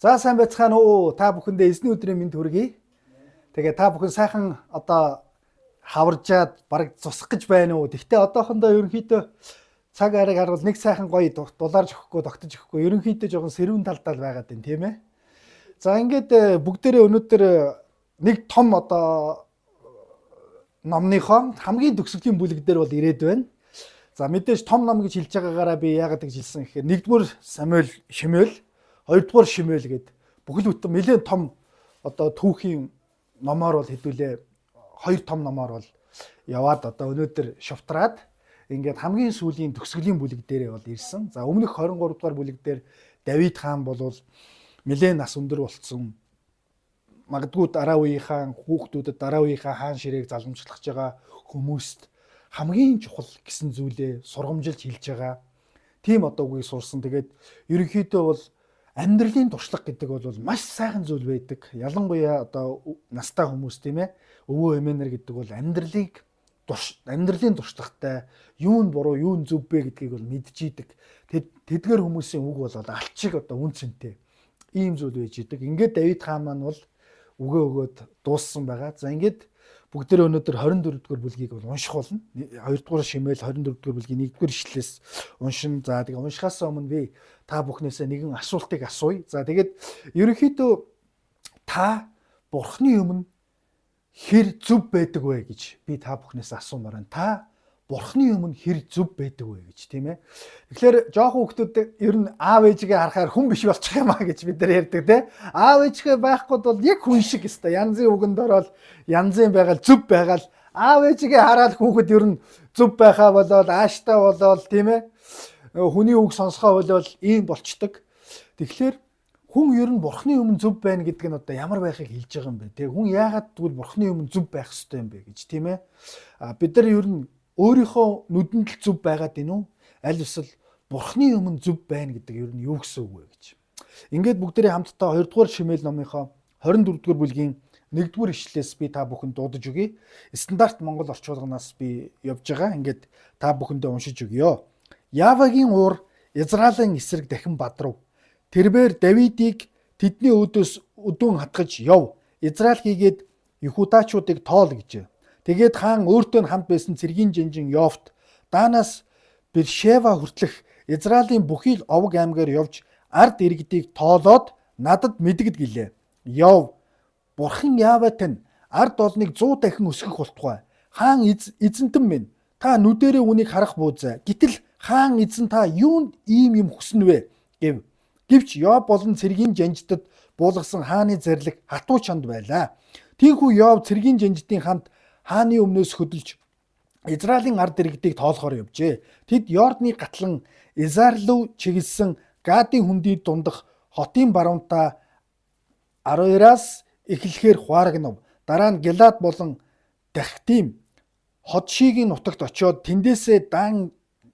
За, сайн байцгаана уу? Та бүхэндээ эзний өдрийн мэнд хүргэе. Тэгээ та бүхэн сайхан одоо хаваржаад бараг зусах гэж байна уу? Тэгтээ одоохондоо ерөнхийдөө цаг ариг харвал нэг сайхан гоё дулаарж өгөхгүй, тогтож өгөхгүй, ерөнхийдөө жоохон сэрүүн талдаа л байгаад байна, тийм ээ. За, ингээд бүгдээрээ өнөөдөр нэг том одоо номныхоо хамгийн төгсгөлийн бүлэг дээр бол ирээд байна. За, мэдээж том ном гэж хэлж байгаагаараа би яагаад гэж хэлсэн гэхээр нэгдүгээр Самуэль, Шимуэль, хоёрдугаар Шимуэль гээд бүхэл бүтэн нэлээд том одоо түүхийн номоор бол хэдүүлээ хоёр том номоор бол яваад одоо өнөөдөр шувтраад ингээд хамгийн сүүлийн төгсгөлийн бүлэг дээрээ бол ирсэн. За, өмнөх 23 дугаар бүлэг дээр Давид хаан бол нэлээд нас өндөр болцсон. Магадгүй дараа үеийнхаа хүүхдүүдэд, дараа үеийнхаа хаан ширээг залгамжлах байгаа хүмүүст хамгийн чухал гэсэн зүйлээ сургамжилж хэлж байгаа. Тийм одоо үгийг сурсан. Тэгээд ерөнхийдөө бол амьдралын туршлага гэдэг бол маш сайхан зүйл байдаг. Ялангуяа одоо настай хүмүүс, тийм ээ, өвөө эмээнэр гэдэг бол амьдралын туршлагатай, юу нь буруу, юу нь зөв бэ гэдгийг бол мэдчихийдэг. Тэдгээр хүмүүсийн үг бол алчиг одоо үн цэнтэй ийм зүйл байж идэг. Ингээд Давид хаан маань бол үгээ өгөөд дууссан байгаа. За, ингээд бүгдээрээ өнөөдөр 24 дугаар бүлгийг бол унших болно. 2 дугаар Шимуэль 24 дугаар бүлгийн 1 дугаар ишлэлээс уншин. За, тэгээ уншихаас өмнө би та бүхнээсээ нэгэн асуултыг асууя. За, тэгээд ерөнхийдөө та Бурхны өмнө хэр зөв байдаг вэ гэж би та бүхнээс асуумаар байна. Та Бурхны өмнө хэр зөв байдаг вэ гэж, тийм ээ. Тэгэхээр жоохон хүүхдүүд ер нь аав ээжигээ харахаар хүн биш болчих юм а гэж бид нар ярьдаг, тийм. Аав ээжгээ байхгүй бол яг хүн шиг өстой. Янзын үгэнд ороод, янзын байгаал, зөв байгаал, аав ээжигээ хараад хүүхэд ер нь зөв байхаа болоод, ааштай болоод, тийм ээ. Хүний үг сонсгоо болоод ийм болчдөг. Тэгэхээр хүн ер нь Бурхны өмнө зөв байна гэдэг нь одоо ямар байхыг хэлж байгаа юм бэ? Тэг хүн яагаад тэгвэл Бурхны өмнө зөв байх ёстой юм бэ гэж, тийм ээ. А бид нар ер нь өөрийнхөө нүдэнд л зөв байгаад байна уу? Аль эсвэл Бурхны өмнө зөв байна гэдэг ер нь юу гэсэн үг вэ гэж. Ингээд бүгдээрээ хамтдаа 2 дугаар Шимуэль номынхоо 24 дугаар бүлгийн 1 дугаар ишлэлээс би та бүхэнд дуудаж өгье. Стандарт Монгол орчуулганаас би явж байгаа. Ингээд та бүхэндээ уншиж өгье. Явагийн уур Израилийн эсрэг дахин бадрав. Тэрбээр Давидыг тэдний өөдөөс өдүүн хатгаж яв. Израиль хийгээд Юхудаачуудыг тоол гэжээ. Тэгээд хаан өөртөө нь хамт байсан цэргийн жанжин Йовт Данаас Бершева хүртэлх Израилийн бүхий л овог аймгаар явж ард иргэдийг тоолоод надад мэдэгд гэлээ. Йов, Бурхан Яваа тань ард олныг 100 дахин өсгөх болтугай. Хаан эзэнтэн минь, та нүдэрээ үүнийг харах буузай. Гэтэл хаан эзэн та юунд ийм юм хүснэ вэ гэв. Гэвч Йов болон цэргийн жанжидад буулгасан хааны зарлиг хатуу чанд байлаа. Тийхүү Йов цэргийн жанжидын хамт хааны өмнөөс хөдөлж Израилийн ард иргэдийг тоолохоор явжээ. Тэд Йордны гатлан Изар руу чиглэсэн Гадын хөндий дундах хотын баруунтаа Ароэраас эхлэхээр хуарагнав. Дараа нь Галаад болон Дахтим Ходшигийн нутагт очиод тэндээсээ Дан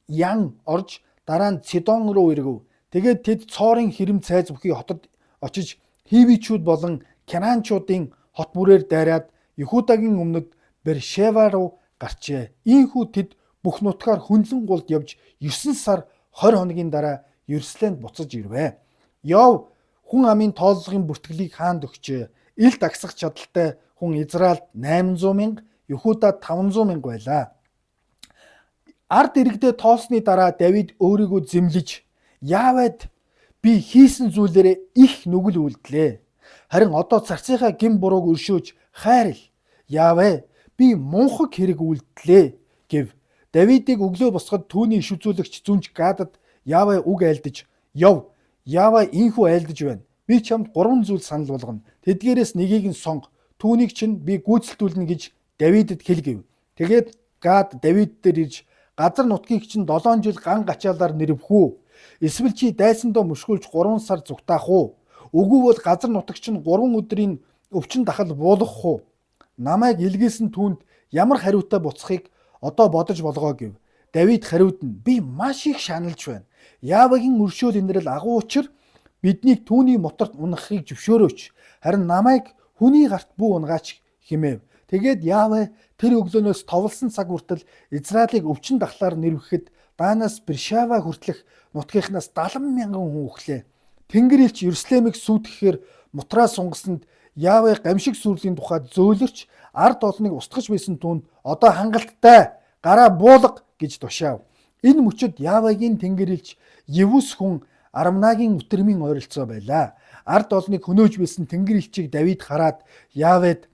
Ян орж, дараа нь Цидон руу эргэв. Тэгээд тэд Цорын хэрэм цайз бүхий хотод очиж Хивичүүд болон Канаанчуудын хот бүрээр дайраад Юхудагийн өмнөд Бершева руу гарчээ. Ийнхүү тэд бүх нутгаар хөндлөн гулд явж 9 сар 20 хоногийн дараа Иерусалимд буцаж ирвэ. Йов хүн амын тооллогын бүртгэлийг хаанд өгчээ. Илд агсах чадалтай хүн Израильд 800 мянга, Юхудад 500 мянга байлаа. Ард иргэдээ тоолсны дараа Давид өөрийгөө зэмлэж, Яавед би хийсэн зүйлээрээ их нүгэл үйлдлээ. Харин одоо царцынхаа гэм бурууг өршөөж хайрл. Яавэ, би мунхаг хэрэг үйлдлээ гэв. Давидыг өглөө босгоод түүний иш үзүүлэгч зүнж Гадад Яваа үг айлдаж, "Яв, Яваа ийнхүү айлдаж байна. Би чамд гурван зүйл санал болгоно. Тэдгээрээс нэгийг нь сонго. Түүнийг чинь би гүйцэлдүүлнэ" гэж Давидэд хэл гэв. Тэгээд Гад Давид дээр ирж, "Газар нутгийг чинь 7 жил ган гачаалаар нэрвэх үү? Эсвэл чи дайсандаа мөшгүүлж 3 сар зугтаах уу? Үгүй бол газар нутаг чинь 3 өдрийн өвчин дахал буулгах уу? Намайг илгээсэн түүнд ямар хариутай буцахыг одоо бодож болгоо" гэв. Давид хариуд нь, "Би маш их шаналж байна. Явагийн өршөөл инрэл агуу учир биднийг түүний моторт унахыг зөвшөөрөөч. Харин намайг хүний гарт бүү унгаач" хэмээв. Тэгээд Яве тэр өглөөнөөс товлсон цаг хүртэл Израилийг өвчин дахлаар нэрвэхэд Данаас Бершава хүртэлх нутгийнхнаас 70 мянган хүн үхлээ. Тэнгэр элч Иерусалимыг сүйтгэхээр мутраа сунгасанд Яавэ гамшиг сүрлийн тухай зөөлөрч ард олныг устгаж байсан түүнд одоо хангалттай гараа буулга гэж тушаав. Энэ мөчөд Яавэгийн тэнгэр элч Евус хүн Арамнагийн үтрмийн ойролцоо байлаа. Ард олныг хөнөөж байсан тэнгэр элчийг Давид хараад Яавэд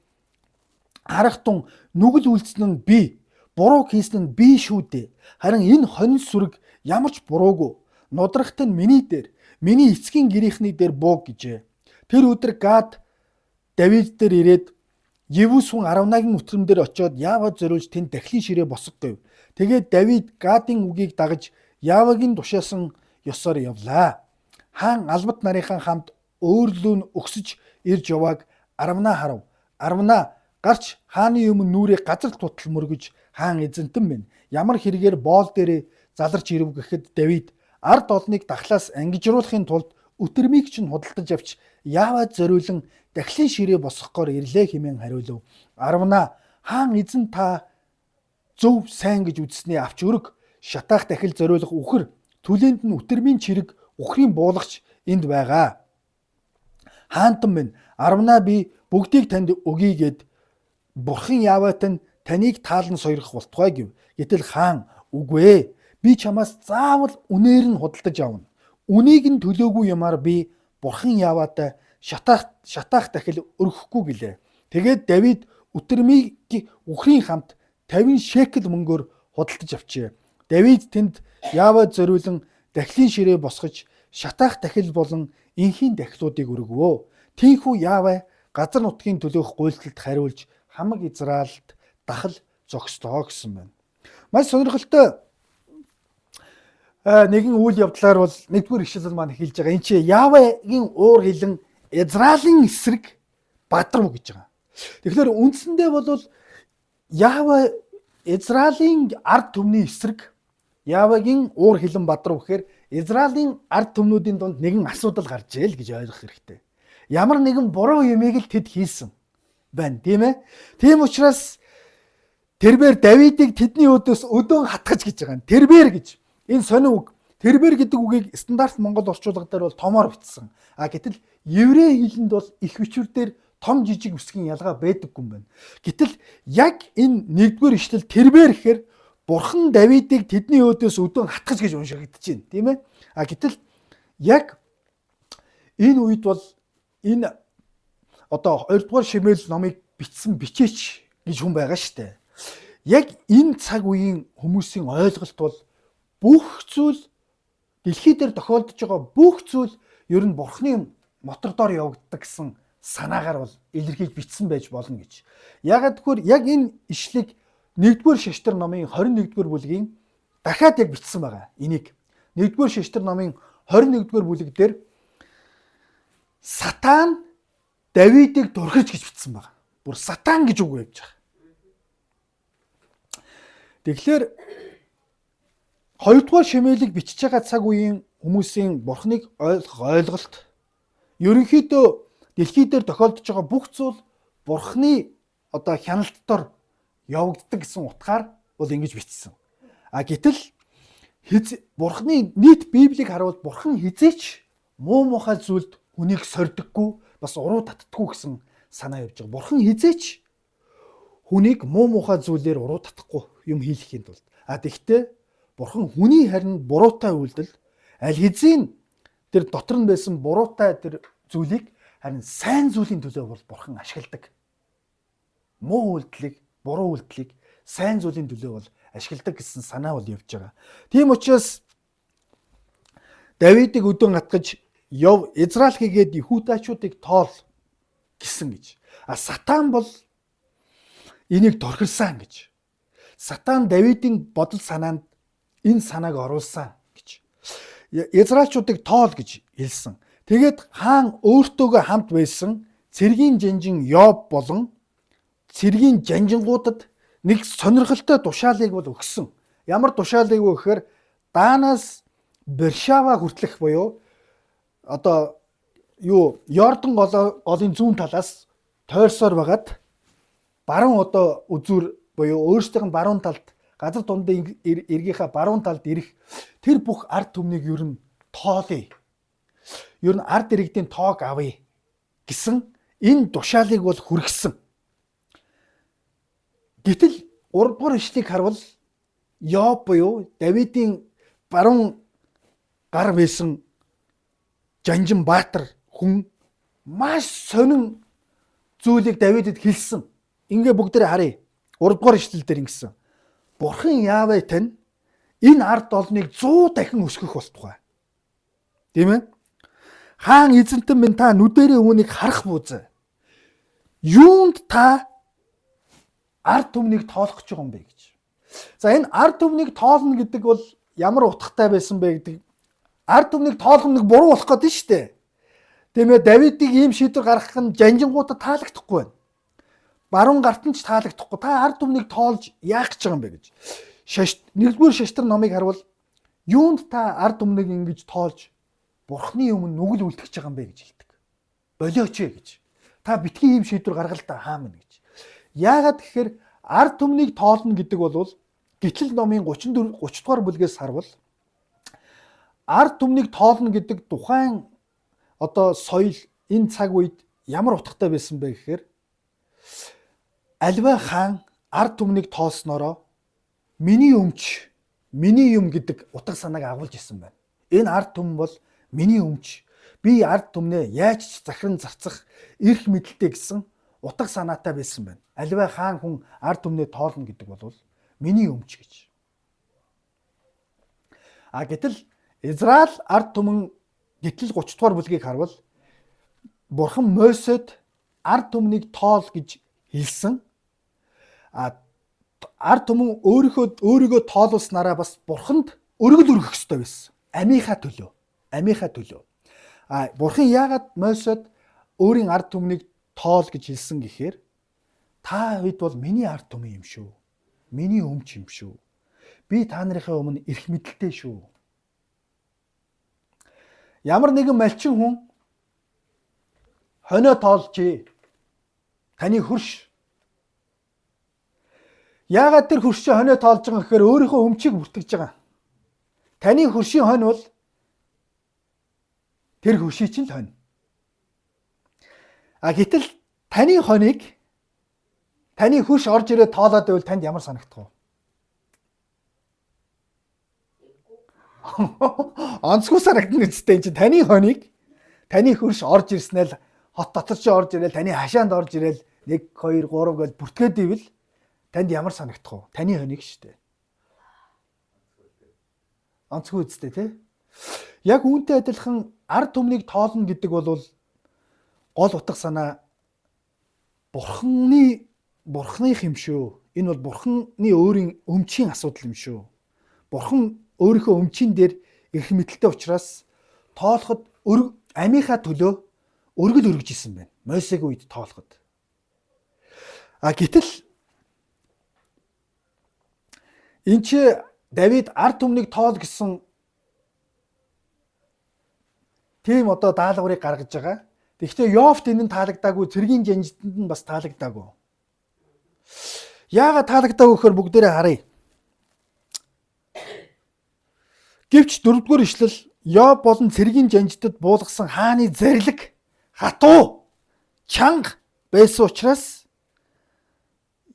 харах тун нүгэл үйлдсэн нь би, буруу хийсэн нь би шүү дээ. Харин энэ хонин сүрэг ямар ч буруугүй. Нудрагт нь миний дээр, миний эцгийн гэрийнхний дээр бууг гэжээ. Тэр өдөр Гад Давид дээр ирээд Евус хүн Аравнагийн үтрэн дээр очиод Яава зориулж тэнд дахлын ширээ босго гэв. Тэгээд Давид Гадын үгийг дагаж Явагийн тушаасан ёсоор явлаа. Хаан албат нарынхаа хамт өөрлөө нь өгсөж ирж явааг Аравна харав. Аравна гарч хааны өмнө нүрийг газар тутал мөргөж хаан эзэнтэн минь ямар хэрэгээр боол дээрээ заларч ирэв гэхэд Давид ард олныг дахлаас ангижруулахын тулд өтөрмийг чинь худалдаж авч Яава зориулан дахлын ширээ босгохгоор ирлээ хэмээн хариулв. Аравна хаан эзэн та зөв сайн гэж үзсний авч өрг шатаах дахил зориулах үхэр түлээнд нь үтэрмийн чирэг үхрийн буулагч энд байгаа. Хаантан минь Аравна би бүгдийг танд өгье гэд бурхан Яваат нь таныг таалан сойрох болтугай гэв. Гэтэл хаан үгүй ээ. Би чамаас заавал үнээр нь худалдаж авна. Үнийг нь төлөөгүй юмар би бурхан Яваатай шатаах дахил өргөхгүй гэлээ. Тэгээд Давид үтэрмийг үхрийн хамт 50 шекел мөнгөөр худалдаж авчээ. Давид тэнд Яава зориулан дахлын ширээ босгож шатаах дахил болон энхийн дахлуудыг өргөвөө. Тийхүү Яава газар нутгийн төлөөх гуйлталд хариулж хамаг Израильд дахал зогслоо гэсэн байна. Маш сонирхолтой нэгэн үйл явдлаар бол нэгдүгээр ишлэл маань хэлж байгаа. Энд чи Явагийн уур хилэн Израилийн эсрэг бадрав гэж байгаа. Тэгэхээр үндсэндээ бол Яава Израилийн ард түмний эсрэг Явагийн уур хилэн бадрав гэхээр Израилийн ард түмнүүдийн дунд нэгэн асуудал гарч ийл гэж ойлгох хэрэгтэй. Ямар нэгэн буруу юмыг л тэд хийсэн байна, тийм ээ? Тийм учраас тэрбээр Давидыг тэдний өдөөс өдөөн хатгаж гэж байгаа юм. Тэрбээр гэж. Энэ сонин үг. Тэрбээр гэдэг үгийг стандарт монгол орчуулга дээр бол томоор бичсэн. А гэтэл еврей хэлэнд бол их бичвэр дээр том жижиг үсгийн ялгаа байдаггүй юм байна. Гэтэл яг энэ нэгдүгээр ишлэл тэрбээр гэхээр бурхан Давидыг тэдний өөдөөс өдөөн хатгаж гэж уншигдаж байна, тийм ээ? А гэтэл яг энэ үед бол энэ одоо 2 дугаар Шимэл номыг бичсэн бичээч гэж хүн байгаа шүү дээ. Яг энэ цаг үеийн хүмүүсийн ойлголт бол бүх зүйл дэлхий дээр тохиолдож байгаа бүх зүйл ер нь бурхны мотор доор явагддаг гэсэн санаагаар бол илэрхийлж бичсэн байж болно гэж. Ягаад гэвэл яг энэ ишлэг 1-р Шаштар номын 21-р бүлгийн дахиад яг бичсэн байгаа. Энийг 1-р Шаштар номын 21-р бүлэг дээр Сатан Давидыг дурхиж гэж бичсэн байгаа. Бүр сатан гэж үг явж байгаа. Тэгэхээр 2-р Шимэлийг бичиж байгаа цаг үеийн хүмүүсийн бурхныг ойлгох ойлголт ерөнхийдөө дэлхий дээр тохиолдож байгаа бүх зүйл бурхны одоо хяналтдор явагддаг гэсэн утгаар бол ингэж бичсэн. А гэтэл бурхны нийт Библийг харуул бурхан хизээч муу мухай зүйлд хүнийг сордоггүй бас уруу татдаггүй гэсэн санаа явж байгаа. Бурхан хизээч хүнийг муу мухай зүйлээр уруу татахгүй юм хийлгэхийн тулд. А тэгтээ бурхан хүний харин буруутай үйлдэл аль хэзээ тэр дотор нь байсан буруутай тэр зүйлийг харин сайн зүйлийн төлөө бол бурхан ашигладаг. Муу үйлдэлийг, буруу үйлдэлийг сайн зүйлийн төлөө бол ашигладаг гэсэн санаа бол явж байгаа. Тийм учраас Давидыг өдөөн атгаж яв Израиль хийгээд Ихүдачуудыг тоол гэсэн гэж. А сатан бол энийг торхилсан гэж. Сатан Давидын бодол санаанд энэ санааг оруулсан гэж. Израильчуудыг тоол гэж хэлсэн. Тэгээд хаан өөртөөгөө хамт байсан цэргийн жанжин Йоб болон цэргийн жанжингуудад нэг сонирхолтой тушаалыг бол өгсөн. Ямар тушаалыг вэ гэхээр Даанаас Бершава хүртэлх буюу одоо юу Йордан голын зүүн талаас тойрсоор байгаад баруун одоо үзүүр буюу өөрсдийнх нь баруун талд газар дундын эргийнхаа баруун талд ирэх тэр бүх ард түмнийг ер нь тоолъё. Ер нь ард иргэдийн тоог авъя гэсэн энэ тушаалыг бол хүргэсэн. Гэтэл 3 дугаар ишлэгийг харвал Йоав буюу Давидын баруун гар байсан Жанжин Баатар хүн маш сонин зүйлийг Давидэд хэлсэн. Ингээ бүгдээрээ харъя. 3 дугаар ишлэл дээр ингэсэн. Бурхан Яавэ тань энэ ард олныг 100 дахин өсгөх болтугай. Тийм ээ? Хаан эзэнтэн минь та нүдэрээ үүнийг харах бүүзээ. Юунд та ард түмнийг тоолох гэж байгаа юм бэ гэж. За энэ ард түмнийг тоолно гэдэг бол ямар утгатай байсан бэ гэдэг. Ард түмнийг тоолох нэг буруу болох гэдэг нь шүү дээ. Тийм ээ, Давидыг ийм шийдвэр гаргах нь жанжингуудад таалагдахгүй байна. Баруун гарт нь ч таалагдахгүй. Та ард түмнийг тоолж яах гэж байгаа юм бэ гэж. Нэгдүгээр шаштар номыг харвал юунд та ард түмнийг ингэж тоолж бурхны өмнө нүгэл үлдэх гэж байгаа юм бэ гэж хэлдэг. Болиоч ээ гэж. Та битгий ийм шийдвэр гаргал та хаамна гэж. Яагаад гэхээр ард түмнийг тоолно гэдэг бол Гítэл номын 34 30 дугаар бүлгээс харвал ард түмнийг тоолно гэдэг тухайн одоо соёл энэ цаг үед ямар утгатай байсан бэ гэхээр аливаа хаан ард түмнийг тоолсноороо миний өмч, миний юм гэдэг утга санааг агуулж исэн байна. Энэ ард түмэн бол миний өмч. Би ард түмнээ яаж ч захиран зарцах эрх мэдэлтэй гэсэн утга санаатай байсан байна. Аливаа хаан хүн ард түмнээ тоолно гэдэг бол миний өмч гэж. А гэтэл Израиль ард түмэн Гítэл 30 дугаар бүлгийг харвал Бурхан Мосед ард түмнийг тоол гэж хэлсэн. А ард түмэн өөрийгөө тоолуулснараа бас Бурханд өргөл өргөх ёстой байсан. Амийнхаа төлөө. Амийнхаа төлөө. А Бурхан яагаад Мосед өөрийн ард түмнийг тоол гэж хэлсэн гэхээр та хэд бол миний ард түмэн юм шүү. Миний өмч юм шүү. Би та нарынхаа өмнө эрх мэдэлтэй шүү. Ямар нэгэн малчин хүн хонио тоолжээ. Таны хөрш. Яагаад тэр хөршийн хонио тоолж байгаа гэхээр өөрийнхөө өмчийг бүртгэж байгаа. Таны хөршийн хонь бол тэр хөршийн чинь л хонь. А гэтэл таны хоныг таны хөрш орж ирээд тоолоод байвал танд ямар санагдах вэ? Онцгой санагдана үстэй энэ чинь таны хоныг таны хөрш орж ирснээр хот дотор чи орж ирээл таны хашаанд орж ирээл 1 2 3 гэж бүртгээд ивэл танд ямар санагдах вэ? Таны хоныг шүү дээ. Онцгой үстэй тий. Яг үүнтэй адилхан ард түмнийг тоолно гэдэг бол гол утга санаа бурхных юм шүү. Энэ бол бурхны өөрийн өмчийн асуудал юм шүү. Бурхан өөрийнхөө өмчийн дээр эрх мэдэлтэй учраас тоолоход амийнхаа төлөө өргөл өргөж исэн байна. Мосегийн үед тоолоход. А гэтэл энэ чи Давид ард түмнийг тоол гэсэн тийм одоо даалгаврыг гаргаж байгаа. Тэгэхдээ Йофт энэ нь таалагдаагүй, цэргийн жанжитэнд нь бас таалагдаагүй. Яагаад таалагдаагүй гэхээр бүгдээрээ харъя. Гэвч 4-р ишлэл Йов болон цэргийн жанжитэд буулгасан хааны зарлиг хатуу чанга байсан учраас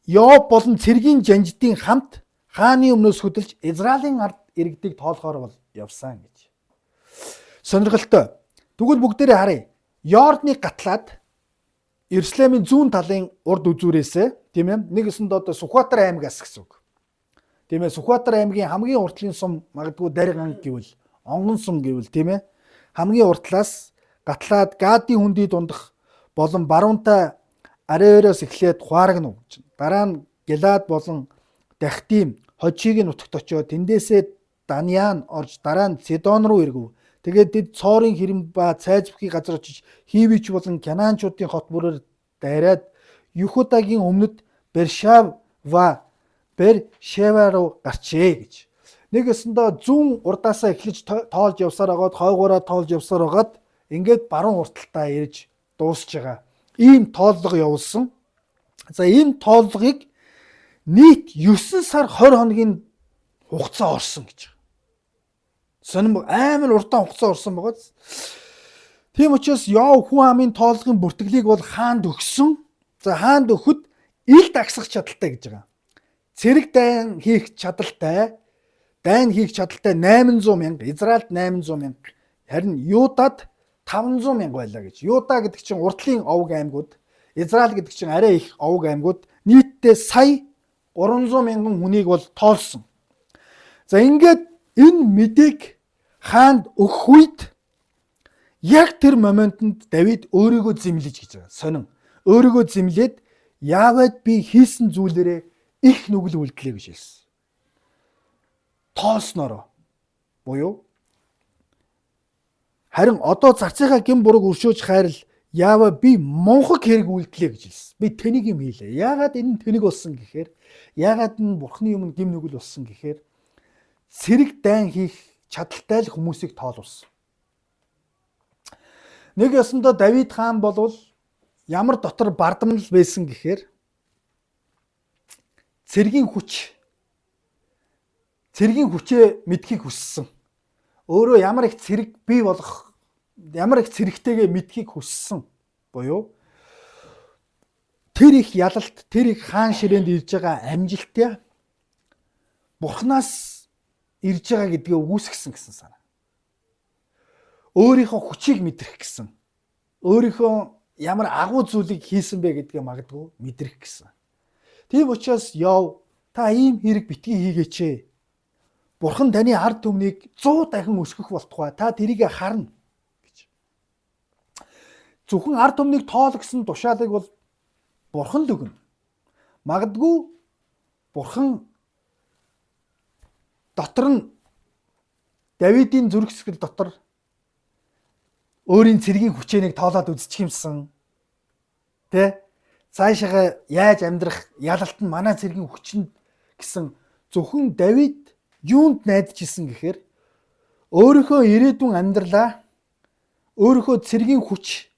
Йов болон цэргийн жанжидын хамт хааны өмнөөс хөдөлж Израилийн ард иргэдийг тоолохоор бол явсан гэж. Сонирхолтой. Тэгвэл бүгдээрээ харъя. Йордныг гатлаад Иерусалимын зүүн талын урд үзүүрээсээ тийм ээ нэг өсөнд одоо Сүхбаатар аймагаас гэсэн үг. Тийм ээ Сүхбаатар аймгийн хамгийн уртлын сум магадгүй Дариган гэвэл Онгон сум гэвэл тийм ээ хамгийн уртлаас гатлаад Гадын хөндий дундах болон баруунтай Арероос эхлээд Хуарагнуу гэж. Дараа нь Гелад болон Дахтим Хожигийн нутагт очиод тэндээсээ Даньян орж дараа нь Сидон руу эргэв. Тэгээд тэд Цоорын хэрэм ба цайз бүхий газар очиж Хивич болон Канаанчуудын хот бүрээр дайраад Юхудагийн өмнөд Бершава Бершева руу гарчээ гэж. Нэг өсөндөө зүүн урдаасаа эхлэж тоолж явсаар агаад хойгоороо тоолж явсаар агаад ингээд баруун урталтаа ирж дуусж байгаа. Ийм тооллого явуулсан. За энэ тооллогыг нийт 9 сар 20 хоногийн хугацаа орсон гэж. Сонин амар уртаан хугацаа орсон байгаа. Тийм учраас Йов хүн амын тоолгын бүртгэлийг бол хаанд өгсөн. За хаанд өгөхөд ил дагсах чадaltaй гэж байгаа. Цэрэг дайн хийх чадaltaй, дайн хийх чадaltaй 800 мянга, Израильд 800 мянга, харин Юдад 500 мянга байлаа гэж. Юда гэдэг чинь урдлын овг аймагуд, Израиль гэдэг чинь арай их овг аймагуд нийтдээ сая 300 мянган хүнийг бол тоолсон. За ингээд энэ мэдээг хаанд өгөх үед яг тэр моментод Давид өөрийгөө зэмлэж гэж байгаа. Сонин. Өөрийгөө зэмлээд Яавед би хийсэн зүйлээрээ их нүгэл үлдлээ гэж хэлсэн. Тоолсноороо буюу харин одоо зарцынхаа гэм бурууг өршөөж хайрл Яава би мунхаг хэрэг үлдлээ гэж хэлсэн. Би тэнийг юм хийлээ. Яагаад энэ тэнэг болсон гэхээр яагаад энэ бурхны өмнө гэм нүгэл болсон гэхээр цэрэг дайн хийх чадaltaй л хүмүүсийг тоолуулсан. Нэг ёсондоо Давид хаан болвол ямар дотор бардамнал байсан гэхээр цэргийн хүч цэргийн хүчээ мэдхийг хүссэн. Өөрөө ямар их цэрэг бий болох ямар их цэрэгтэйгээ мэдхийг хүссэн буюу тэр их ялалт, тэр их хаан ширээнд ирж байгаа амжилтаа Бурханаас ирж байгаа гэдгээ үгүйсгэсэн гэсэн санаа. Өөрийнхөө хүчийг мэдрэх гэсэн. Өөрийнхөө ямар агуу зүйлийг хийсэн бэ гэдгээ магадгүй мэдрэх гэсэн. Тийм учраас Йов та ийм хэрэг битгий хийгээч ээ. Бурхан таны ард түмнийг 100 дахин өсгөх болтугай. Та тэрийг харна гэж. Зөвхөн ард түмнийг тоол гэсэн тушаалыг бол Бурхан л өгнө. Магадгүй Бурхан дотор нь Давидын зүрх сэтгэл дотор өөрийн цэргийн хүчээнийг тоолоод үзчих юмсан. Тэ? Цаашаага яаж амьдрах ялалт нь манай цэргийн хүчинд гэсэн зөвхөн Давид юунд найдаж исэн гэхээр өөрийнхөө ирээдүйн амьдралаа өөрийнхөө цэргийн хүч,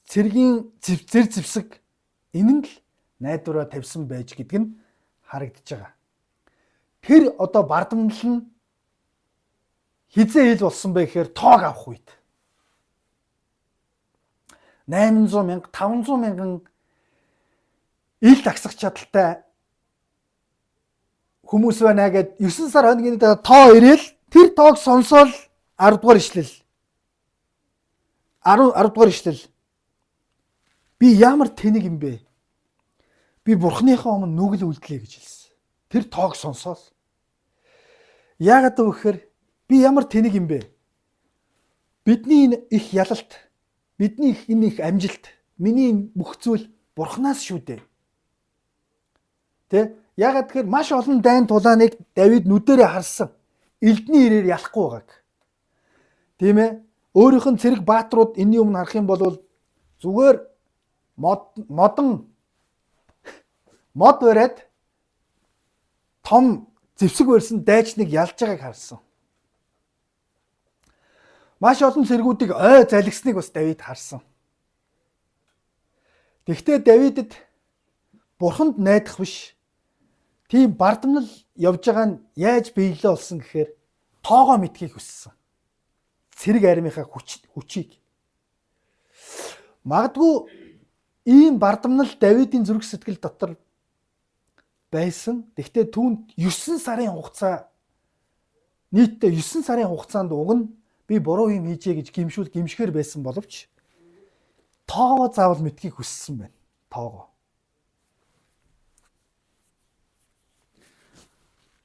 цэргийн зэр зэвсэг энэнд л найдвараа тавьсан байж гэдг нь харагдаж байгаа. Тэр одоо бардамнал нь хизээ ил болсон бэ гэхээр тоог авах үед 800 мянга 500 мянган ил дагсах чадaltaй хүмүүс байна гэд 9 сар хоногийн дараа тоо ирээл тэр тоог сонсоол 10 дугаар ишлэл 10 дугаар ишлэл би ямар тэнэг юм бэ? Би бурхныхаа өмнө нүгэл үлдлээ гэж хэлсэн. Тэр тоог сонсоол. Яагаад гэвэл би ямар тэнэг юм бэ? Бидний энэ их ялалт, бидний их энэ их амжилт, миний энэ бүх зүйл бурхнаас шүү дээ. Тэ? Яагаад гэхээр маш олон дайн тулааныг Давид нүдэрээ харсан. Элдний ирээр ялахгүй байгааг. Тийм ээ? Өөрийнх нь цэрэг бааtruуд энэний өмнө харах юм бол зүгээр модон мод бариад том зэвсэг барьсан дайчныг ялж байгааг харсан. Маш олон цэргүүдийг ой залгисныг бас Давид харсан. Тэгвэл Давидэд бурханд найдах биш. Тийм бардамнал явж байгаа нь яаж биелээ болсон гэхээр тоогоо мэдхийг хүссэн. Цэрэг армийнхаа хүчийг. Магадгүй ийм бардамнал Давидын зүрх сэтгэл дотор байсан. Тэгвэл түүнд 9 сарын хугацаа нийтдээ 9 сарын хугацаанд уг нь би буруу юм хийжээ гэж гимшүүл гимшгээр байсан боловч тоогоо заавал мэдхийг хүссэн байна. Тоогоо.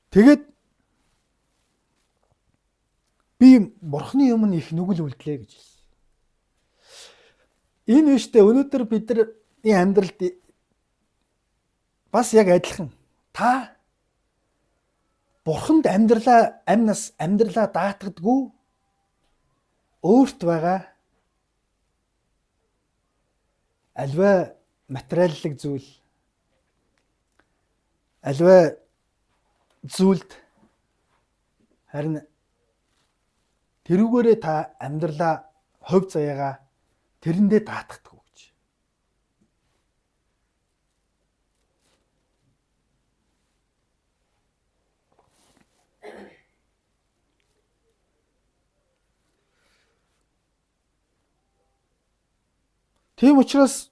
Тэгээд би бурхны өмнө их нүгэл үлдлээ гэж хэлсэн. Энэ биш үү? Өнөөдөр бидний амьдралд бас яг адилхан. Та бурханд амьдралаа амь нас амьдралаа даатгадгүй өөрт байгаа альва материаллык зүйл альва зүйлд харин тэрүүгээрээ та амьдралаа хувь заяагаа тэрэндээ даатгадаг гэж. Тийм учраас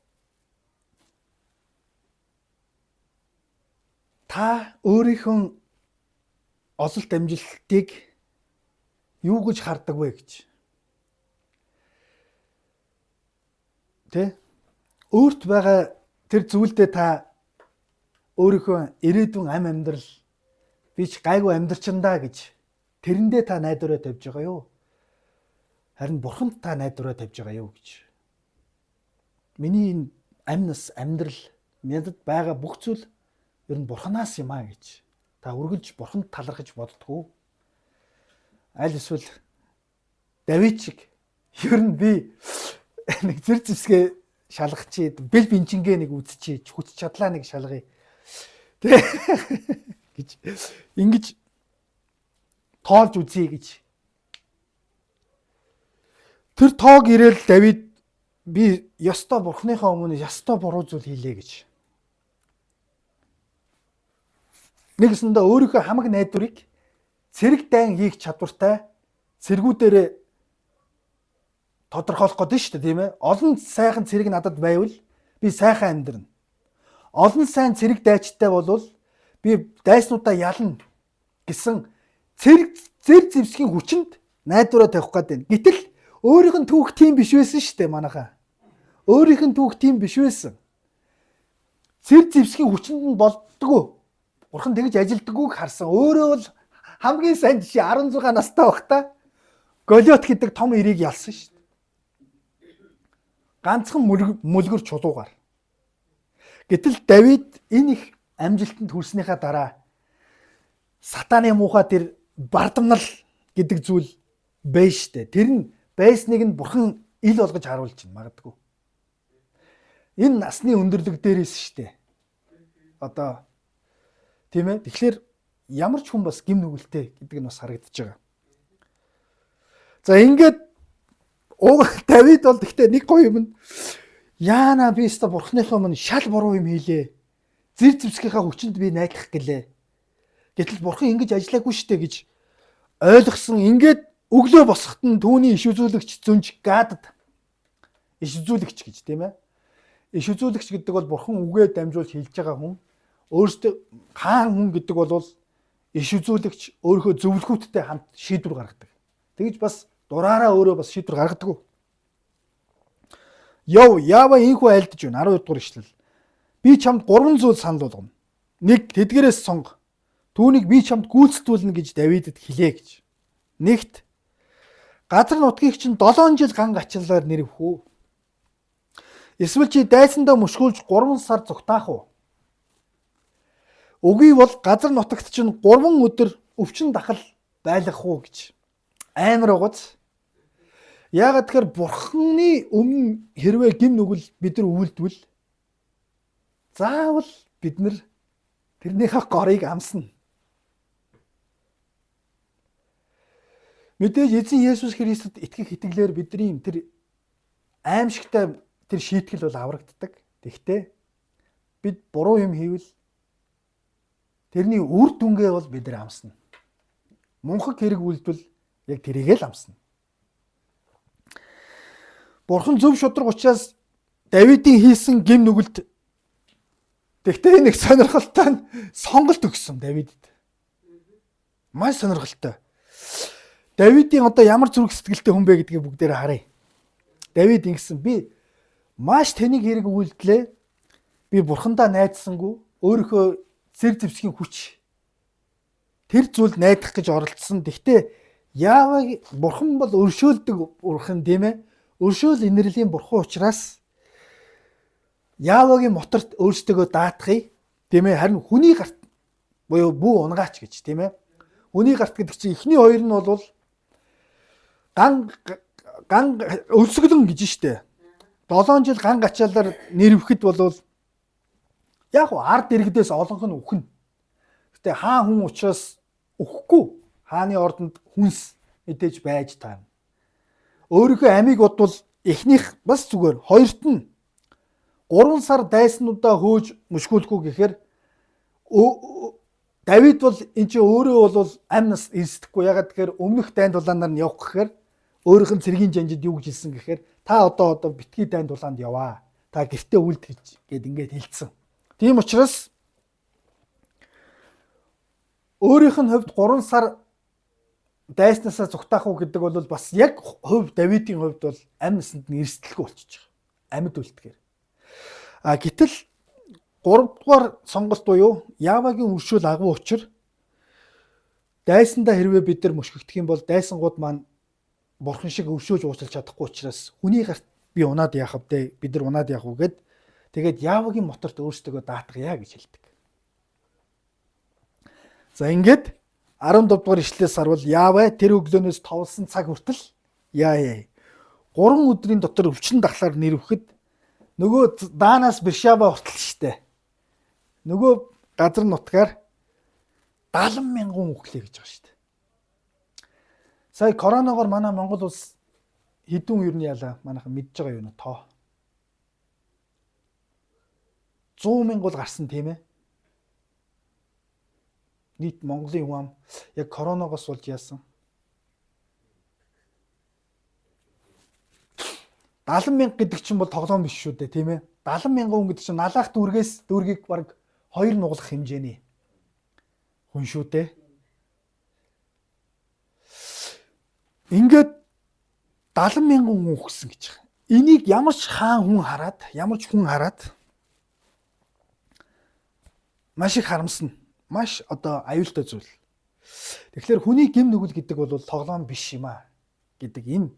та өөрийнхөө ололт амжилтыг юу гэж хардаг вэ гэж. Тэ? Өөрт байгаа тэр зүйлдээ та өөрийнхөө ирээдүйн ам амьдрал би ч гайгүй амьдрчандаа гэж тэрэндээ та найдвараа тавьж байгаа юу? Харин бурханд та найдвараа тавьж байгаа юу гэж. Миний энэ амь нас амьдрал надад байгаа бүх зүйл ер нь бурханаас юм аа гэж та үргэлж бурханд талархаж боддгоо. Аль эсвэл Давид шиг ер нь би нэг зэр зэвсгээ шалгачий, бэл бинчингээ нэг үзчихье, хүч чадлаа нэг шалгая. Тэ гэж ингэж тоолж үзье гэж. Тэр тоог ирээл Давид би ёстой бурхныхаа өмнө ёстой буруу зүйл хийлээ гэж. Нэгсэндээ өөрийнхөө хамаг найдварыг цэрэг дайн хийх чадвартай цэргүүдээрээ тодорхойлох гэдэг нь шүү дээ, тийм ээ. Олон сайхан цэрэг надад байвал би сайхан амьдрна. Олон сайн цэрэг дайчтай болвол би дайснуудаа ялна гэсэн цэрэг зэр зэвсгийн хүчинд найдвараа тавих гээд байна. Гэтэл өөрийнх нь түүх тийм биш байсан шүү дээ манайхаа. Өөрийнх нь түүх тийм биш байсан. Цэр зэвсгийн хүчинд нь болдгоо. Бурхан тэгж ажилдаггүйг харсан. Өөрөө бол хамгийн сайн жишээ 16 настай байхдаа Голиот гэдэг том эрийг ялсан шүү дээ. Ганцхан мөлгөр чулуугаар. Гэтэл Давид энэ их амжилтанд хүрснийхаа дараа сатаны муухай тэр бардамнал гэдэг зүйл байж штэ. Тэр нь байсныг нь бурхан ил болгож харуулж байна магадгүй. Энэ насны өндөрлөг дээрээс штэ. Одоо тийм ээ. Тэгэхээр ямар ч хүн бас гим нүгэлтэй гэдэг нь бас харагдаж байгаа. За ингээд Давид бол гэхдээ нэг гоё юм нь яана би өстө бурхныхаа өмнө шал буруу юм хийлээ. Зэр зэвсгийнхаа хүчинд би найдах гэлээ. Гэтэл бурхан ингэж ажиллаагүй штэ гэж ойлгосон. Ингээд өглөө босоход нь түүний иш үзүүлэгч зүнж Гадад иш үзүүлэгч гэж тийм ээ. Иш үзүүлэгч гэдэг бол бурхан үгээ дамжуулж хэлж байгаа хүн. Өөрөөсөө хаан хүн гэдэг бол иш үзүүлэгч өөрийнхөө зөвлөхүүттэй хамт шийдвэр гаргадаг. Тэгж бас дураараа өөрөө бас шийдвэр гаргадаг. Яв Ява инхүү айлдж байна. 12 дугаар ишлэл. Би чамд 3 зүйл санал болгоно. Нэг, тэдгээрээс сонго. Түүнийг би чамд гүйцэтгүүлнэ гэж Давидэд хэлээ гэж. Нэгт, газар нутгийг чинь 7 жил ган гачаалаар нэрвэх үү? Эсвэл чи дайсандаа мөшгүүлж 3 сар зугтаах уу? Үгүй бол газар нутагт чинь 3 өдөр өвчин дахал байлгах уу гэж. Амар угаз. Яагаад тэгэхээр бурхны өмнө хэрвээ гим нүгэл бид нар үйлдвэл заавал бид нар тэрнийхээ горыг амсна. Мэдээж эзэн Есүс Христэд итгэх итгэлээр бидний тэр аимшигтай тэр шийтгэл бол аврагддаг. Тэгэхдээ бид буруу юм хийвэл тэрний үр дүнгээ бол бид нар амсна. Мунхаг хэрэг үйлдвэл яг тэрийг л амсна. Бурхан зөв шудраг учраас Давидын хийсэн гим нүгэлд тэгтээ нэг сонирхолтой нь сонголт өгсөн Давидэд. Маш сонирхолтой. Давидын одоо ямар зүрх сэтгэлтэй хүн бэ гэдгийг бүгдээрээ харъя. Давид ингэсэн: би маш тэнийг хэрэг үйлдлээ. Би бурхандаа найдсангүй, өөрийнхөө зэр зэвсгийн хүч тэр зүйлд найдах гэж оролдсон. Тэгтээ Яаваг бурхан бол өршөөлдөг бурхан тийм ээ. Өршөөл инэрлийн бурхан учраас Яавагийн моторт өөрсдөө даатахыг тийм ээ. Харин хүний гарт буюу бүү унгаач гэж тийм ээ. Хүний гарт гэдэг чинь эхний хоёр нь бол ган ган өлсгөлөн гэж штэ. 7 жил ган гачаалаар нэрвэхэд бол яг ард иргэдээс олонх нь үхэн. Гэтэ хаан хүн учраас үхэхгүй. Хааны ордонд хүнс мэдээж байж таарна. Өөрийнхөө амийг бодвол эхнийх бас зүгээр. Хоёрт нь 3 сар дайснуудаа хөөж мөшгүүлэхгүй гэхээр Давид бол эн чинь өөрөө бол амь нас эрсдэхгүй. Ягаад гэхээр өмнөх дайн тулаанаар нь явах гэхээр Өөрийнх нь цэргийн жанжид юу гэж хэлсэн гэхээр та одоо битгий дайн тулаанд яваа. Та гэртээ үлд гэж гээд ингээд хэлсэн. Тийм учраас өөрийнх нь хувьд 3 сар дайснаасаа зугтаах уу гэдэг бол бас яг хувь Давидын хувьд бол амь насанд нь эрсдэлгүй болчихж байгаа. Амьд үлдэхээр. А гэтэл 3 дугаар сонголт буюу Явагийн өршөөл агуу учир дайсандаа хэрвээ бид нар мөшгөгдөх юм бол дайсангууд маань бурхан шиг өршөөж уучлах чадахгүй учраас хүний гарт би унаад яах вэ? Бид нар унаад яах вэ гэд тэгээд Явагийн моторт өөрсдөө даатгая гэж хэлдэг. За ингээд 17 дугаар ишлэлээс харвал Яваа тэр өглөөнөөс товлсон цаг хүртэл яа 3 өдрийн дотор өвчин дахлаар нэрвэхэд нөгөө Даанаас Бершаба хүртэл штэ. Нөгөө газар нутгаар 70 мянган үхлээ гэж байгаа штэ. Сая коронавигоор манай Монгол улс хэдэн ер нь яалаа манайхан мэдж байгаа юм тоо. 100 мянга бол гарсан тийм ээ. Нийт Монголын хүн ам яг коронавигоос болж яасан. 70 мянга гэдэг чинь бол тоглоом биш шүү дээ тийм ээ. 70 мянган хүн гэдэг чинь налаах дүүргээс дүүргийг бараг 2 нуглах хэмжээний хүн шүү дээ. Ингээд 70 мянган хүн үхсэн гэж байгаа. Энийг ямар ч хаан хүн хараад, ямар ч хүн хараад маш их харамсна. Маш одоо аюултай зүйл. Тэгэхээр хүний гэм нүгэл гэдэг бол тоглоом биш юм аа гэдэг энэ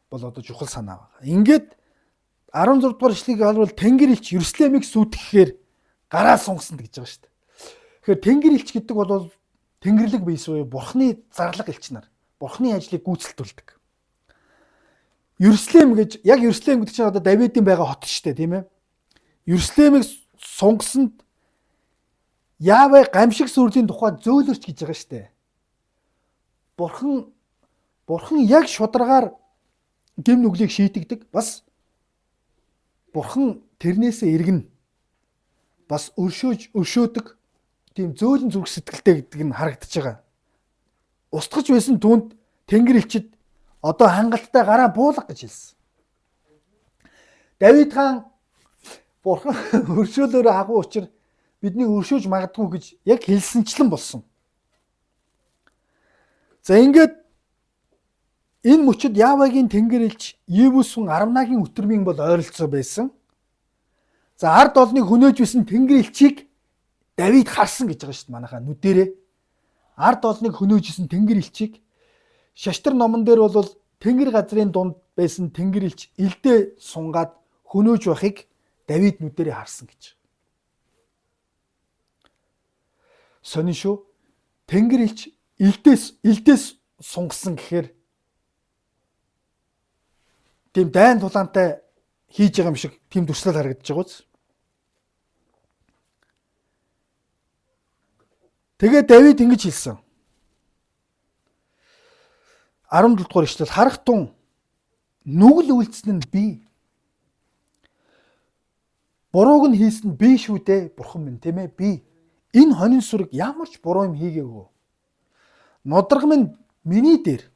бол одоо чухал санаа байна. Ингээд 16 дугаар ишлэгийг албал Тэнгэр элч Иерусалимыг сүйтгэхээр гараа сунгасан гэж байгаа шүү дээ. Тэгэхээр Тэнгэр элч гэдэг бол Тэнгэрлэг биес буюу Бурхны зарлага элч нар. Бурхны ажлыг гүйцэлдүүлдэг. Иерусалим гэж яг Иерусалим гэдэг чинь одоо Давидын байгаа хот шүү дээ, тийм ээ. Иерусалимыг сунгасанд Яавэ гамшиг сүрлийн тухай зөөлөрч гэж байгаа шүү дээ. Бурхан яг шударгаар гэм нүглийг шийтгдэг. Бас Бурхан тэрнээсээ эргэнэ. Бас өршөөдөг тийм зөөлөн зүрх сэтгэлтэй гэдэг нь харагдаж байгаа. Устгаж байсан түүнд Тэнгэр элчид одоо хангалттай гараа буулга гэж хэлсэн. Давид хаан Бурхан өршөөлөөр агуу учир бидний өршөөж магадгүй гэж яг хэлсэнчлэн болсон. За ингээд энэ мөчид Явагийн Тэнгэр элч Евус хүн Арвнагийн өтөрмийн бол ойролцоо байсан. За ард олныг хөнөөж байсан Тэнгэр элчийг Давид харсан гэж байгаа шүү дээ манайхаа нүдэрээ. Ард олныг хөнөөж исэн Тэнгэр элчийг Шаштар номон дээр бол Тэнгэр газрын дунд байсан Тэнгэр элч элдээ сунгаад хөнөөж байхыг Давид нүдэрээ харсан гэж. Сонин шүү. Тэнгэр элч элдээс сунгасан гэхээр тийм дайн тулаантай хийж байгаа юм шиг тийм дүрслэл харагдаж байгаа биз? Тэгээ Давид ингэж хэлсэн. 17 дугаар ишлэл харах тун нүгэл үйлдсэн нь би. Бурууг нь хийсэн нь би шүү дээ, бурхан минь тийм ээ би. Энэ хонин сүрэг ямар ч буруу юм хийгээгүй. Нударга минь миний дээр,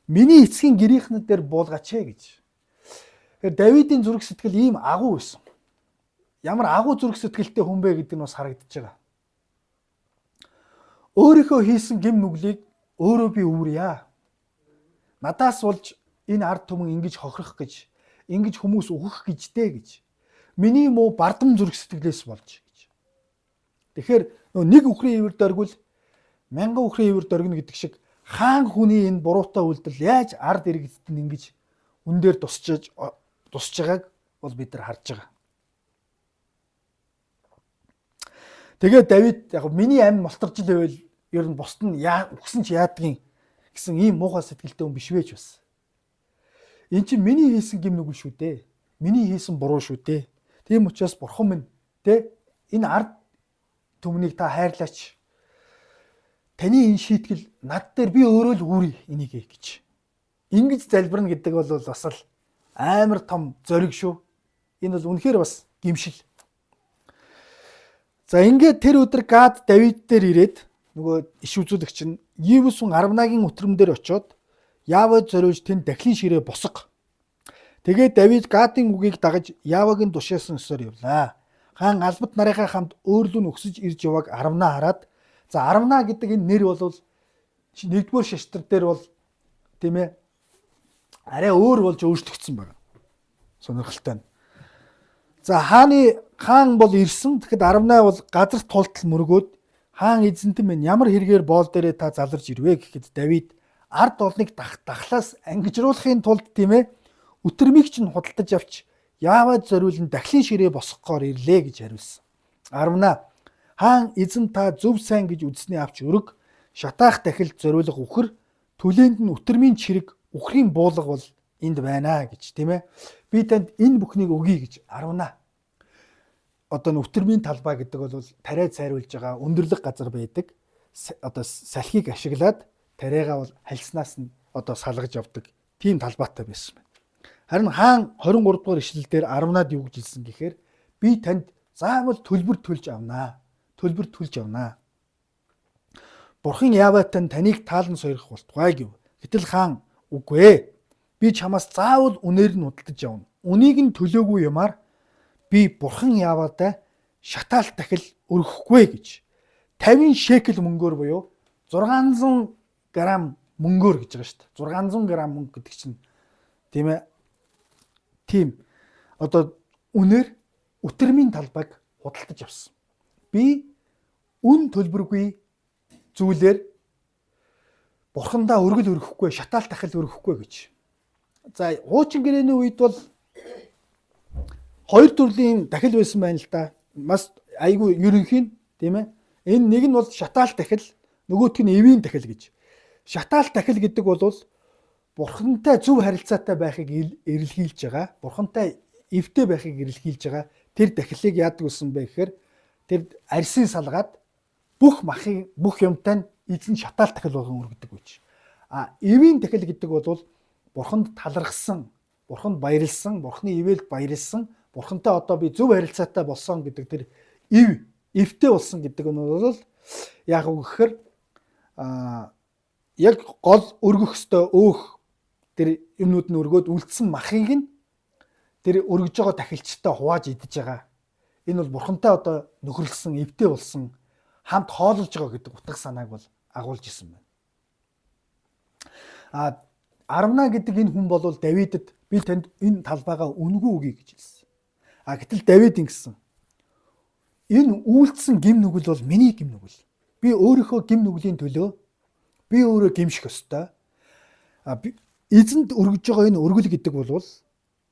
миний эцгийн гэрийнхнүүд дээр буулгаач ээ гэж. Тэгэхээр Давидын зүрх сэтгэл ийм агуу байсан. Ямар агуу зүрх сэтгэлтэй хүн бэ гэдэг нь бас харагдаж байгаа. Өөрийнхөө хийсэн гэм нүглийг өөрөө би үүрье. Надаас болж энэ ард түмэн ингэж хохирох гэж, ингэж хүмүүс үхэх гэж дээ гэж. Миний муу бардам зүрх сэтгэлээс болж гэж. Тэгэхээр нэг үхрийн ивэр дөргөл мянган үхрийн ивэр дөргөнө гэдэг шиг хаан хүний энэ буруутай үйлдэл яаж ард иргэдэд нь ингэж үн дээр тусч байгааг бол бид нар харж байгаа. Тэгээд Давид яг миний амь мултарж л байвал ер нь бусд нь үхсэн ч яадгийн гэсэн ийм муухай сэтгэлтэй хүн биш вэж бас. Эн чинь миний хийсэн гэм нүгэл шүү дээ. Миний хийсэн буруу шүү дээ. Тийм учраас бурхан минь тэ энэ ард түмнийг та хайрлаач. Таны энэ шийтгэл над дээр би өөрөө л үүрье энийг гэж. Ингэж залбирна гэдэг бол бас л амар том зориг шүү. Энэ бол үнэхээр бас гимшил. За ингээд тэр өдөр Гад Давид дээр ирээд нөгөө иш үзүүлэгч нь Евус хүн Арвнагийн өтрөм дээр очиод Яавад зориулж тэнд дахлын ширээ босго. Тэгээд Давид Гадын үгийг дагаж Явагийн тушаасан ёсоор явлаа. Хаан албат нарынхаа хамт өөрлөө нь өксөж ирж явааг Аравнаа хараад, за Аравнаа гэдэг энэ нэр бол нэгдүгээр шаштар дээр бол тийм ээ арай өөр болж өөрчлөгдсөн байна. Сонирхолтой нь. За хаан бол ирсэн. Тэгэхэд Аравнаа бол газар тултал мөргөөд хаан эзэнтэн минь ямар хэрэгээр боол дээрээ та заларж ирвэ гэхэд Давид ард олныг дахлаас ангижруулахын тулд тийм ээ өтөрмийг чинь худалдаж авч Яавад зориулан дахлын ширээ босгохоор ирлээ гэж хариулсан. Аравнаа хаан эзэн та зөв сайн гэж үзсний авч өрг шатаах дахил зориулах үхэр төлөөнд нь өтөрмийн чирэг үхрийн буулга бол энд байна гэж тийм ээ. Би танд энэ бүхнийг өгье гэж Аравнаа. Одоо өтөрмийн талбай гэдэг бол тариа цайруулж байгаа өндөрлөг газар байдаг. Одоо салхийг ашиглаад тариагаа бол хальснаас нь одоо салгаж авдаг тийм талбайтай байсан байна. Харин хаан 23 дугаар ишлэл дээр Аравнаад юу гэж хэлсэн гэхээр би танд заавал төлбөр төлж авнаа. Төлбөр төлж авнаа. Бурхан Яваатан таныг таалан сойрох болтугай гэв. Гэтэл хаан үгүй ээ. Би чамаас заавал үнээр нь худалдаж авна. Үнийг нь төлөөгүй юмар би бурхан Яваатай шатаалт дахил өргөхгүй гэж 50 шекел мөнгөөр буюу 600 грамм мөнгөөр гэж байгаа шүү дээ. 600 грамм мөнгө гэдэг чинь тийм ээ. Тийм. Одоо үнээр өтөрмийн талбайг худалдаж авсан. Би үн төлбөргүй зүйлээр бурхандаа өргөл өргөхгүй, шатаал дахил өргөхгүй гэж. За хуучин гэрээний үед бол хоёр төрлийн дахил байсан байна л да. Бас айгүй ерөнхий нь тийм ээ. Энэ нэг нь бол шатаал дахил, нөгөөх нь эвийн дахил гэж. Шатаал дахил гэдэг бол бурхантай зөв харилцаатай байхыг эрэлхийлж байгаа. Бурхантай эвтэй байхыг эрэлхийлж байгаа. Тэр дахилыг яадаг болсон бэ гэхээр тэр арсын салгаад бүх махын бүх юмтай нь эзэн шатаал дахил болгон өргөдөг гэж. А эвийн дахил гэдэг бол бурханд талархсан, бурханд баярлсан, бурхны ивэлд баярлсан, бурхантай одоо би зөв харилцаатай болсон гэдэг тэр эвтэй болсон гэдэг нь бол яг үг гэхээр яг гол өргөх өстөө өөх тэр юмнууд нь өргөөд үлдсэн махыг нь тэр өргөж байгаа тахилчтай хувааж идэж байгаа. Энэ бол бурхантай одоо нөхөрлөсөн, эвтэй болсон, хамт хоололж байгаа гэдэг утга санааг бол агуулж исэн байна. А Аравнаа гэдэг энэ хүн бол Давидэд би танд энэ талбайгаа үнгүй өгье гэж хэлсэн. А гэтэл Давид ингэсэн. Энэ үйлдсэн гим нүгэл бол миний гим нүгэл. Би өөрийнхөө гим нүглийн төлөө би өөрөө гимших ёстой. А эзэнд өргөж байгаа энэ өргөл гэдэг бол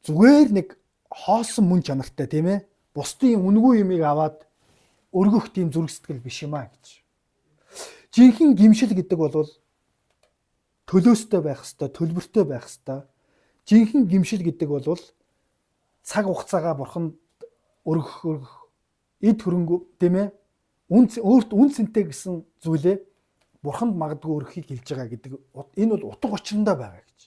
зүгээр нэг хоосон мөн чанартай тийм ээ. Бусдын үнгүй юмыг аваад өргөх тийм зүрх сэтгэл биш юм а гэж. Жинхэнэ гимшил гэдэг бол төлөөстэй байх ёстой, төлбөртэй байх ёстой. Жинхэнэ гимшил гэдэг бол цаг хугацаагаа бурханд өргөх эд хөрөнгө тийм ээ. Өөрт үн цэнтэй гэсэн зүйлээ бурханд магадгүй өргөхийг хэлж байгаа гэдэг энэ бол утга учирандаа байгаа гэж.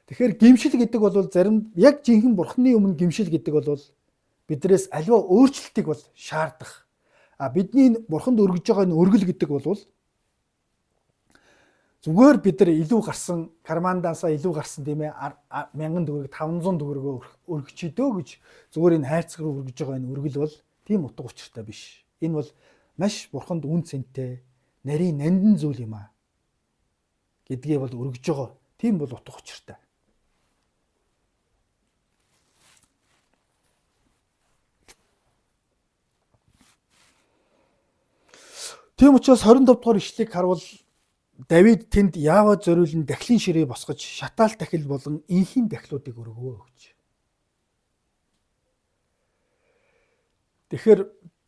Тэгэхээр гимшил гэдэг бол зарим яг жинхэнэ бурхны өмнө гимшил гэдэг бол бидрээс аливаа өөрчлөлтийг бол шаардах. А бидний бурханд өргөж байгаа энэ өргөл гэдэг бол зүгээр бид нар илүү гарсан кармандаасаа илүү гарсан тийм ээ 1000 төгрөг 500 төгрөгөө өргөчий дөө гэж зүгээр энэ хайрцаг руу өргөж байгаа энэ өргөл бол тийм утга учиртай биш. Энэ бол маш бурханд үн цэнтэй нарийн нандин зүйл юм аа гэдгээ бол өргөж байгаа. Тийм бол утга учиртай. Тийм учраас 25 дугаар ишлэгийг харвал Давид тэнд Яава зориулан дахлын ширээ босгож шатаал дахил болон инхийн дахлуудыг өргөвөө гэж. Тэгэхээр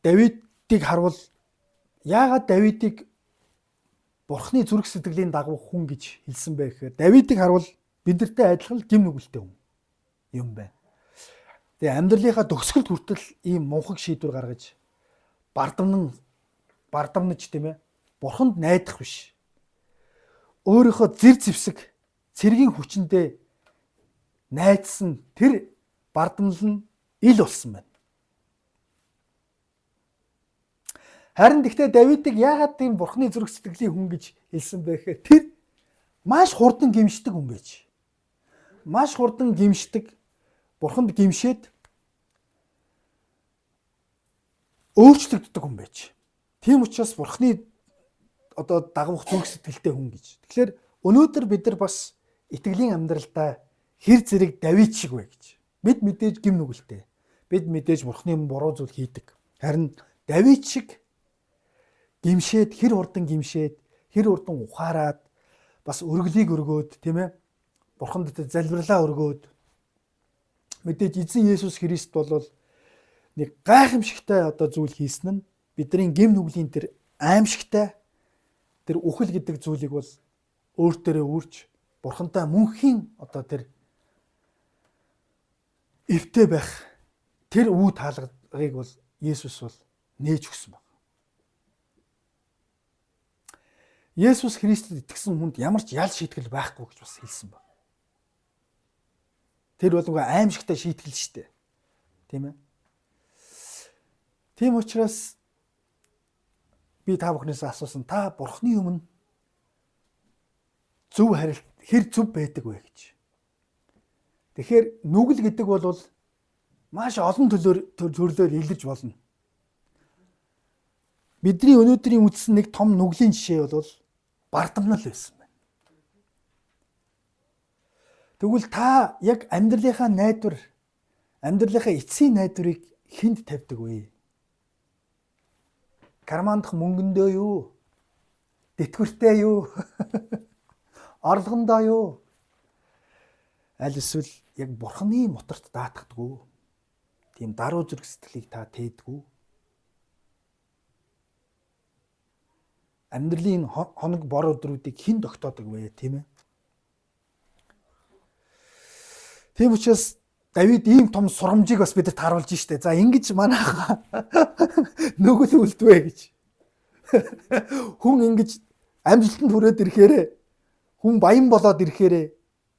Давидыг харвал яагаад Давидыг Бурхны зүрх сэтгэлийн дагуу хүн гэж хэлсэн бэ гэхээр Давидыг харвал бидэртэй адилхан гим нүгэлтэй хүн юм байна. Тэгээ амьдралынхаа төгсгөлд хүртэл ийм мунхаг шийдвэр гаргаж бардамнаж тийм ээ Бурханд найдах биш. Өөрийнхөө зэр зэвсэг цэргийн хүчэндээ найдсан тэр бардамнал нь ил болсон байна. Харин тэгтээ Давидыг яагаад тийм Бурхны зүрх сэтгэлийн хүн гэж хэлсэн бэ гэхээр тэр Маш хурдан гимшдэг хүн байж. Маш хурдан гимшдэг. Бурханд гимшээд өөрчлөгддөг хүн байж. Тийм учраас Бурханы одоо дагавх зүрх сэтгэлтэй хүн гэж. Тэгэхээр өнөөдөр бид нар бас итгэлийн амьдралдаа хэр зэрэг Давид шиг вэ гэж. Бид мэдээж гим нүгэлтэй. Бид мэдээж Бурханы буруу зүйл хийдэг. Харин Давид шиг гимшээд хэр хурдан гимшээд хэр хурдан ухаарад бас өргөлийг өргөөд, тийм ээ, Бурханд залбирлаа өргөөд мэдээж эзэн Есүс Христ бол нэг гайхамшигтай одоо зүйл хийсэн нь бидний гим нүглийн тэр аимшигтай тэр үхэл гэдэг зүйлийг бол өөр дээрээ үрж Бурхантай мөнхийн одоо тэр эвтэй байх тэр үе таалгыг бол Есүс бол нээж өгсөн байна. Есүс Христэд итгэсэн хүнд ямар ч ял шийтгэл байхгүй гэж бас хэлсэн байна. Тэр бол нөгөө аимшигтай шийтгэл шүү дээ. Тийм ээ. Тийм учраас би та бүхнээс асуусан, та Бурхны өмнө зөв харилт хэр зөв байдаг вэ гэж. Тэгэхээр нүгэл гэдэг бол маш олон төрлөөр илэрч болно. Бидний өнөөдрийн үзсэн нэг том нүглийн жишээ бол бардамнал байсан байна. Тэгвэл та яг амьдралынхаа найдвар, амьдралынхаа эцсийн найдварыг хүнд тавьдаг вэ? Кармандах мөнгөндөө юу? Тэтгэвртэй юу? Орлогондоо юу? Аль эсвэл яг Бурханы моторт даатгадаг уу? Тийм даруй зүрх сэтгэлийг та тээдэг үү? Амьдралын хоног бор өдрүүдийг хэн тогтоодог вэ, тийм ээ? Тийм учраас Давид ийм том сургамжийг бас бидэд харуулж штэ. За ингэж манайха нүгэл үлдвэ гэж. Хүн ингэж амжилтанд хүрээд ирэхээрээ, хүн баян болоод ирэхээрээ,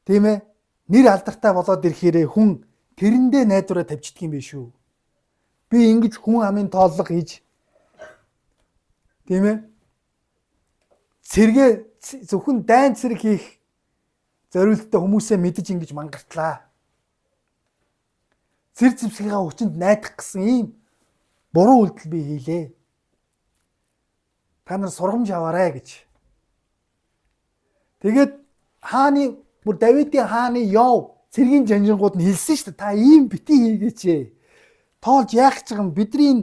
тийм ээ, нэр алдартай болоод ирэхээрээ хүн тэрэндээ найдвараа тавьчихдаг юм биш үү? Би ингэж хүн амын тооллого хийж, тийм ээ, цэргээ зөвхөн дайн цэрэг хийх зориулттай хүмүүсээ мэдэж ингэж мангартлаа. Цэр зэвсгийнхаа хүчинд найдах гэсэн ийм буруу үйлдэл би хийлээ. Та нар сургамж аваарай гэж. Тэгээд хааны бүр Давидын хааны Йов цэргийн жанжингууд нь хэлсэн шүү дээ. Та ийм бити хийгээч ээ. Тоолж яах гэж байгаа юм? Бидний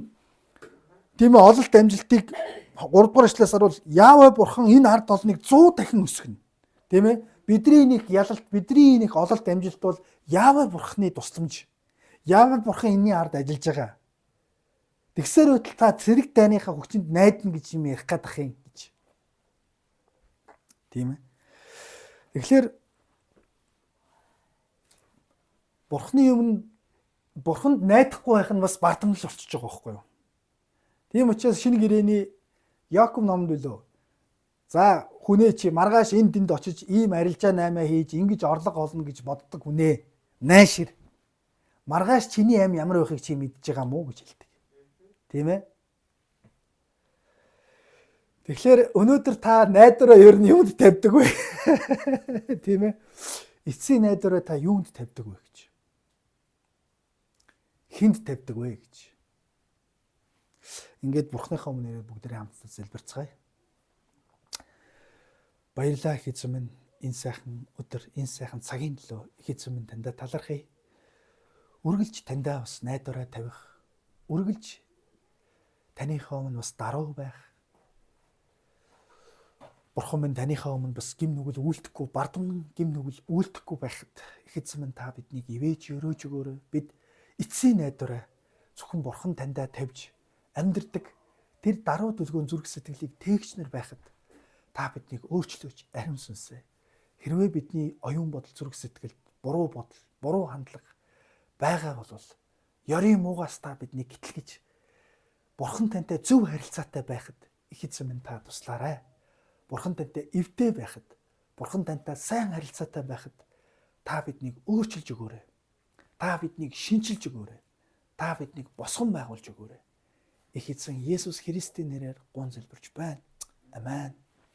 тийм ээ ололт амжилтыг 3 дугаар эшлээс харуул Яавэ бурхан энэ ард олныг 100 дахин өсгөнө. Тийм ээ? Бидний нэг ялалт, бидний нэг ололт амжилт бол Яавэ бурханы тусламж. Яавэ бурхан энэний ард ажиллаж байгаа. Тэгсээр байтал та цэрэг дайныхаа хүчинд найдна гэж юм ярих гэдэг юм гэж. Тийм ээ. Тэгэхээр бурханы өмнө бурханд найдахгүй байх нь бас бардамнал болчихж байгаа байхгүй юу? Тийм учраас шинэ гэрээний Яков номонд билүү? За хүнээ чи маргааш энд тэнд очиж ийм арилжаа наймаа хийж ингэж орлого олно гэж боддог хүнээ найшир. Маргааш чиний ам ямар байхыг чи мэдж байгаа мó гэж хэлдэг. Тийм ээ? Тэгэхээр өнөөдөр та найдвараа ер нь юунд тавьдаг вэ? Тийм ээ? Эцсийн найдвараа та юунд тавьдаг вэ гэж. Хүнд тавьдаг вэ гэж. Ингээд Бурхныхаа өмнө ирээд бүгдээрээ хамтдаа залбирцгаая. Баярлалаа их эзэн минь, энэ сайхан өдөр, энэ сайхан цагийн төлөө их эзэн минь таньда талархъя. Үргэлж таньдаа бас найдвараа тавих, үргэлж таныхаа өмнө бас даруй байх. Бурхан минь таныхаа өмнө бас гим нүгэл үйлдэхгүй, бардамн гим нүгэл үйлдэхгүй байхад их эзэн минь та биднийг ивэж өрөөж өгөөрэй. Бид эцсийн найдвараа зөвхөн Бурхан таньдаа тавьж амьдрдаг тэр даруй дүлгөөн зүрх сэтгэлийг тээгчнэр байхад та биднийг өөрчлөөч, ариун сүнсээ. Хэрвээ бидний оюун бодол зүрх сэтгэлд буруу бодол, буруу хандлага байгаа бол ёрийн муугаас та биднийг гэтлгэж Бурхан тантай зөв харилцаатай байхад их эзэн минь та туслаарай. Бурхан тантай эвтэй байхад, Бурхан тантай сайн харилцаатай байхад та биднийг өөрчилж өгөөрэй. Та биднийг шинчилж өгөөрэй. Та биднийг босгон байгуулж өгөөрэй. Их эзэн Есүс Христийн нэрээр гун залбирч байна. Амен.